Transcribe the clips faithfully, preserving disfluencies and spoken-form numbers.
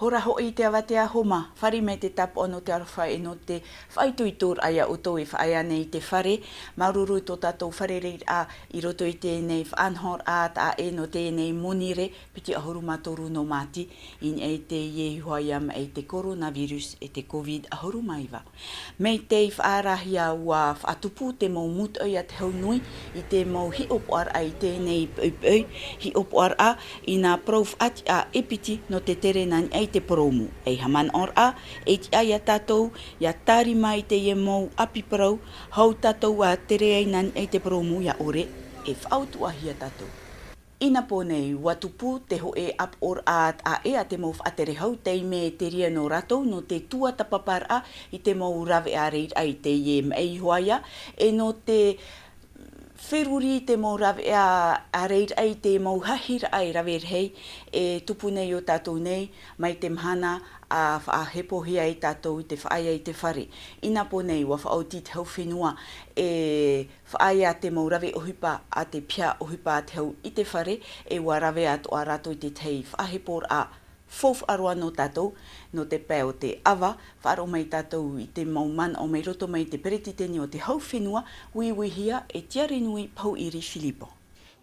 Hora hoʻi te avatea homa, fare mai te tāpoʻa nō te aroha e nō te faʻaitoitoraʻa ia ʻoutou e faʻaea nei i te fare. Māuruuru i tō tātou fārereiraʻa i roto i teie faʻanahoraʻa taʻa ʻē nō teie monirē, piti ʻahuru mā toru nō Māti, i niʻa i teie ihoaia maʻi te coronavirus e te covid ʻahuru mā iva. Mai te faʻaarahia ua faʻatupu te mau mūtoʻi a te hau nui i te mau hiʻopoʻaraʻa i teie poʻipoʻi, hiʻopoʻaraʻa i nā parau faʻatiʻa e piti nō te tere nā niʻa i te purōmu. E haʻamanaʻoraʻa, e tiʻa ia tātou ia tārima i teie mau ʻapi parau, hou tātou ʻa tere ai nā niʻa i te purōmu ia ʻore e faʻautuʻahia tātou. I nā pō nei, ua tupu te hōʻē ʻāpoʻoraʻa taʻa ʻē a te mau faʻatere hau, taime e terea nō rātou nō te tuatāpaparaʻa i te mau raveʻa reira i teie maʻi ihoaia, e nō te feruri i te mau raveʻa a reira i te mau hahiraʻa e rave rahi e tupu nei iō tātou nei, mai te mahana ʻa faʻahepohia ai tātou i te faʻaea i te fare. I nā pō nei, ua faʻaoti te hau fenua e faʻaea te mau rave ʻohipa a te piha ʻohipa a te hau i te fare, e ua rave atoʻa rātou i te tahi faʻaheporaʻa faufaʻa roa nō tātou, nō te pae o te ʻava. Faʻaroʻo mai tātou i te mau manaʻo mai roto mai i te peretiteni o te hau fenua, uiuihia e Tiarenui Pauʻiri Filipo.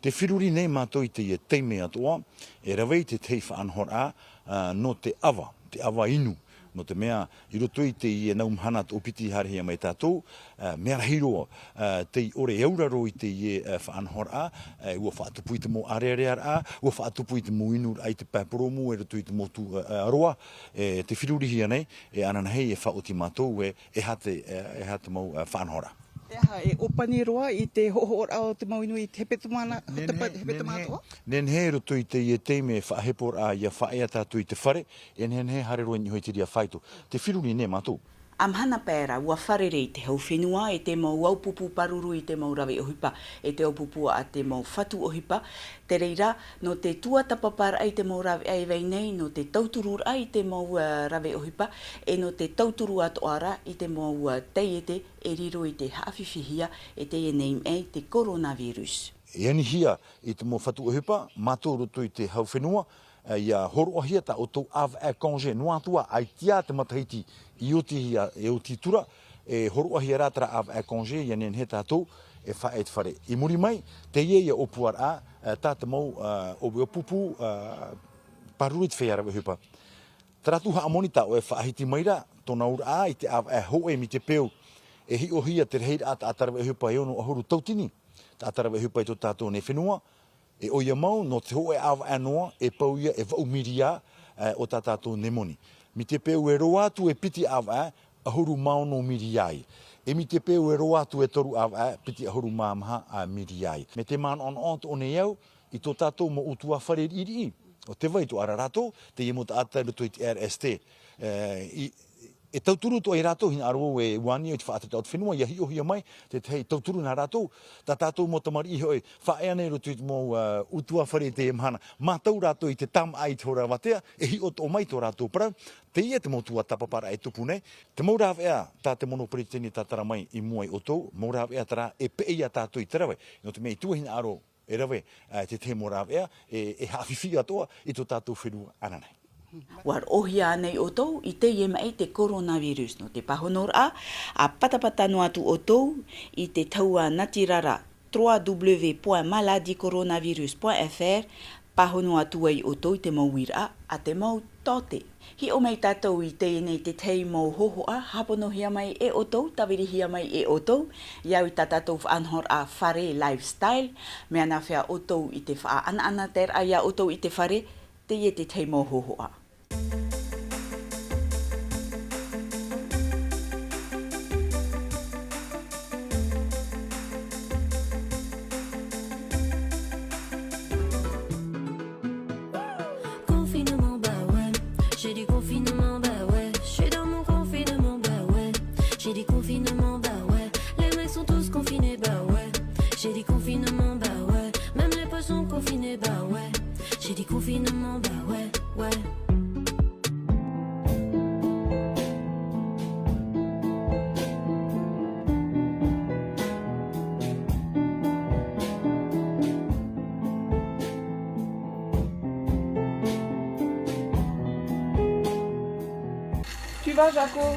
Te feruri nei mātou i teie taime atoʻa, e rave i te tahi faʻanahoraʻa, ā, nō te ʻava, te ʻava inu. Nō te mea, i roto i teie nau mahana toʻopiti i haerehia mai tātou, ā, mea rahi roa, ā, tei ʻore e auraro i teie, ā, faʻanahoraʻa, ā, ua faʻatupu i te mau ʻārearearaʻa, ua faʻatupu i te mau inuraʻa i te pae purōmu, e roto i te motu, ā, ā, roa, e te ferurihia nei, e ananahi e faʻaoti mātou, e, e aha te, e, e aha te mau, ā, faʻanahoraʻa. E aha, e ʻōpani roa i te hoʻohoʻoraʻa o te mau inu i te hepetoma, nehenehe, hepetoma nehenehe, atoʻa? Nehenehe i roto i teie taime faʻaheporaʻa ia faʻaea tātou i te fare, e nehenehe haere roa i niʻa iho i te reira faito. Te feruri nei mātou. ʻA mahana pae ra, ua fārerei te hau fenua e te mau ʻaupūpū pāruru i te mau rave ʻohipa, e te ʻaupūpū a te mau fatu ʻohipa, te reira, nō te tuatāpaparaʻa i te mau raveʻa e vai nei, nō te tautururaʻa i te mau, ā, rave ʻohipa, e nō te tauturu atoʻa ra i te mau, ā, taiete e riro i te haʻafifihia e teie nei maʻi te coronavirus. E anihia i te mau fatu ʻohipa, mātou roto i te hau fenua, ā, ia hōroʻahia tā ʻoutou ʻāvaʻe congé, noa atu ā, ʻaita te matahiti i oti ia, e oti atu ra, e hōroʻahia rā terā ʻāvaʻe congé, ia nehenehe tātou e faʻaea i te fare. I muri mai, teie ia ʻōpuaraʻa, ā, tā te mau, ā, ʻo-, ʻaupūpū, ā, pāruru i te feiā rave ʻohipa. Terā atu haʻamoni tā ʻoe e faʻahiti mai ra, tōna auraʻa i te ʻāvaʻe hōʻē mite peu, e hiʻohia te rahiraʻa taʻata rave ʻohipa e ono ʻahuru tauatini, taʻata rave ʻohipa i tō tātou nei fenua, e ʻoia mau, nō te hōʻē ʻāvaʻe noa, e pau ia e vaʻu miria, ā, o tā tātou nei moni. Mite peu e roa atu e piti ʻāvaʻe, ʻahuru mā ono miria ia. E mite peu e roa atu e toru ʻāvaʻe, piti ʻahuru mā maha, ā, miria ia. Mai te manaʻonaʻo atoʻa nei au i tō tātou mau ʻutuāfare riʻiriʻi, ʻo tē vai atoʻa ra rātou, teie mau taʻata i roto i te R S T, ā, i, e tauturu atoʻa ia rātou, hinaʻaro vau e ʻua ani au i te faʻatereraʻa o te fenua, ia hiʻohia mai te tahi tauturu nā rātou, tā tātou mau tamariʻi hoʻi, faʻaea nei i roto i te mau, ā, ʻutuāfare i teie mahana, mātau rātou i te tāmāʻa i te hora avatea, e hiʻo atoʻa mai tō rātou parau. Teie te mau tuatāpaparaʻa e tupu nei, te mau rāveʻa tā te mono peretiteni e tātara mai i mua ia ʻoutou, mau rāveʻa terā e peʻe ia tātou i te rave, nō te mea i tua hinaʻaro e rave, ā, te tahi mau rāveʻa, e, e haʻafifi atoʻa i tō tātou fenua ananahi. ʻUa roʻohia ānei ʻoutou i teie maʻi te coronavirus? Nō te pāhonoraʻa, ʻa patapata noa atu ʻoutou i te taua natirara, trois W point maladie coronavirus point F R, pāhono atu ai ʻoutou i te mau uiraʻa a te mau taote. Hiʻo mai tātou i teie nei te tahi mau hōhoʻa, hāponohia mai e ʻoutou, tāvirihia mai e ʻoutou, i au i tā tātou faʻanahoraʻa fare lifestyle, mea nāfea ʻoutou i te faʻaʻanaʻanataeraʻa ia ʻoutou i te fare, teie te tahi mau hōhoʻa. Confinement, bah ouais. J'ai dit confinement, bah ouais. Je suis dans mon confinement, bah ouais. J'ai dit confinement, bah ouais. Les mecs sont tous confinés, bah ouais. J'ai dit confinement, bah ouais. Même les poissons confinés, bah ouais. J'ai dit confinement, bah ouais, ouais. Tu vas, Jaco ?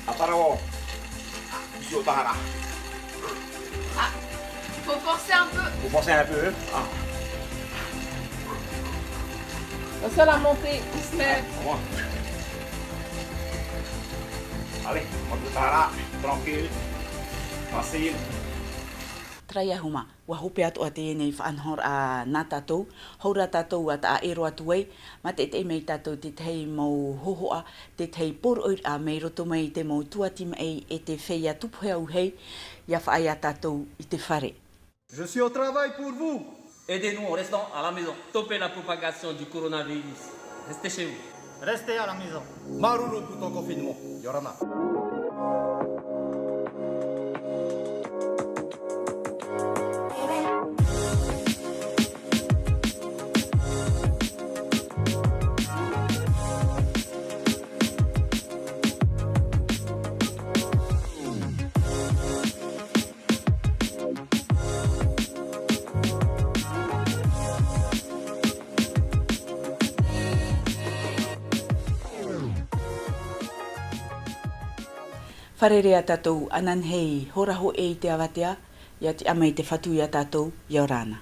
Atara vau. Isi o tahara. Ah, faut forcer un peu. Faut forcer un peu, hein. Ah. La seule à monter, Ismaël. Ouais, ouais. Allez, on va faire ça là, tranquille, facile. Taraia Huma, ua hope atu ā teie nei faʻanahoraʻa nā tātou, hou rā tātou ua taʻa ʻē roa atu ai, mā te, te mai tātou tētahi mau hōhoʻa, tētahi poroʻiraʻa mai roto mai i te mau tuati maʻi e te feiā tupu hei auahi, ʻia faʻaea tātou i te fare. Je suis au travail pour vous. Aidez-nous en restant à la maison. Stoppez la propagation du coronavirus. Restez chez vous. Restez à la maison. Māuruuru pū tō confinement. ʻIa ora na. Fārerei ā tātou ananahi hora hōʻē i te avatea, ʻia tiʻa mai te Fatu ia tātou, ʻia ora na.